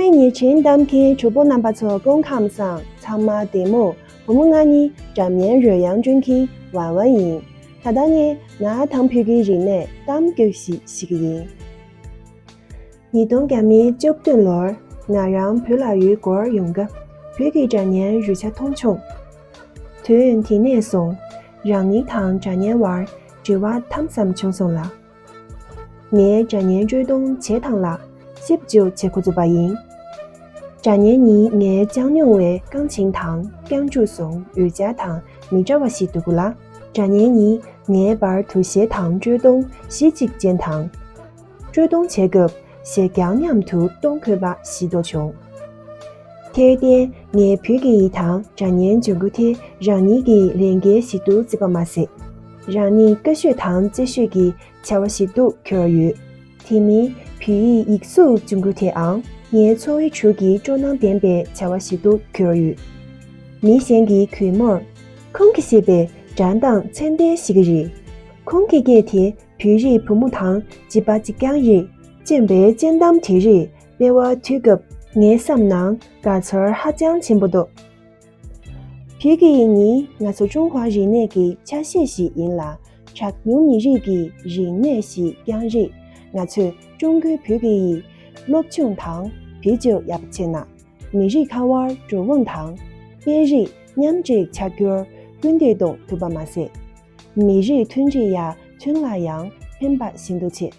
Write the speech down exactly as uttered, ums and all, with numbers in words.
ངའི་ཉེ་ཆེན་གཏམ་མཁན་གྲོགས་པོ་རྣམ་པ་ཚོ་སྐུ་ཁམས་བཟང་། ཚང་མ་བདེ་མོ། བུ་མོ་ང་ནི་སྒྲ་སྙན་རོལ་དབྱངས་སྒྲོན་མཁན་ཝན་ཝན་ཡིན། ད་ལྟ་ངས་ང་དང་བོད་ཀྱི་རིག་གནས་གཏམ་རྒྱུད་ཞིག་བཤད་ཀྱི་ཡིན། ཉིས་སྟོང་བརྒྱ་མེད་བཅུ་བདུན་ལོར་ང་རང་བོད་ལ་ཡུལ་སྐོར་ཡོང་སྐབས་བོད་ཀྱི་སྒྲ་སྙན་རོལ་ཆ་མཐོང་བྱུང་། དུས་དེ་ནས་བཟུང་རང་ཉིད་དང་སྒྲ་སྙན་བར་འབྲེལ་བ་དམ་ཙམ་བྱུང་སོང་ལ། ངས་སྒྲ་སྙན་དཀྲོལ་གཏོང་བྱེད་སྟངས་ལ་ཞིབ་འཇུག་བྱེད་འགོ་བཙུགས་པ་ཡིན། སྒྲ་སྙན་ནི་ངས་སྦྱངས་མྱོང་བའི་རྐང་འཇིང་དང་རྐྱང་འཇུག་སོགས་འུར་ཆ་དང་མི་འདྲ་བ་ཞིག་འདུག་གོ་ལ། སྒྲ་སྙན་ནི་ངའི་བར་དུ་གཞས་དང་དཀྲོལ་གཏོང་གཞི་གཅིག་ཅན་དང་། དཀྲོལ་གཏོང་བྱེད་སྐབས་གཞས་རྐྱང་མཉམ་དུ་གཏོང་དགོས་པ་ཞིག་རྟོགས་བྱུང་། དེར་བརྟེན་ངས་བོད་ཀྱི་ཡིག་དང་སྒྲ་སྙན་ལྗང་གུ་དེ་རང་ཉིད་ཀྱི་ལས་འགན་ཞིག་ཏུ་བརྩིས་པ་མ་ཟད། རང་ཉིད་དགའ་ཤོས་དང་རྩེ་ཤོས་ཀྱི་བྱ་བ་ཞིག་ཏུ་གྱུར་ཡོད། དེ་མིན་བོད་ཡིག་ཡིག་གཟུགས་ལྗང་གུ་དེའང་ངའི་འཚོ་བའི་ཁྲོད་ཀྱི་སྤྲོ་སྣང་ལྡན་པའི་བྱ་བ་ཞིག་ཏུ་གྱུར་ཡོད། མི་གཞན་གྱིས་གུས་མོར། ཁོང་གིས་བཤད་པའི་སྒྲ་གདངས་ཚད་ལྡན་ཞིག་རེད། ཁོང་གི་སྐད་དེ་བོད་རིགས་བུ་མོ་དང་བྱིས་པ་གཅིག་རྐྱང་རེད། ཅེས་པའི་སྤྱན་གཏམ་དེ་རིགས་སྤེལ་བ་ཐོས་སྐབས་ངའི་བསམ་ནང་དགའ་ཚོར་ཧ་ཅང་ཆེན་པོ་འདུག་བོད་ཀྱི་ཡིག་ནི་ང་ཚོ་ཀྲུང་ཧྭ་རིག་གནས་ཀྱི་ཆ་ཤས་ཤིག་ཡིན་ལ། གྲངས་ཉུང་མི་རིགས་ཀྱི་རིག་གནས་ཤིག་ཀྱང་རེད། ང་ཚོས་ཀྲུང་གོའི་བོད་ཀྱི་ཡིག་སློབ་སྦྱོང་དང་བེད་སྤྱོད་ཡག་པོ་བྱས་ན། མི་རིགས་ཁག་དབར་འགྲོ་འོང་དང་སྤེལ་རེས་མཉམ་འདྲེས་བྱ་རྒྱུར་སྐུལ་འདེད་གཏོང་ཐུབ་པ་མ་ཟད། མི་རིགས་མཐུན་སྒྲིལ་ཡར་ཐོན་ལ་ཡང་ཕན་པ་ཤིན་ཏུ་ཆེ།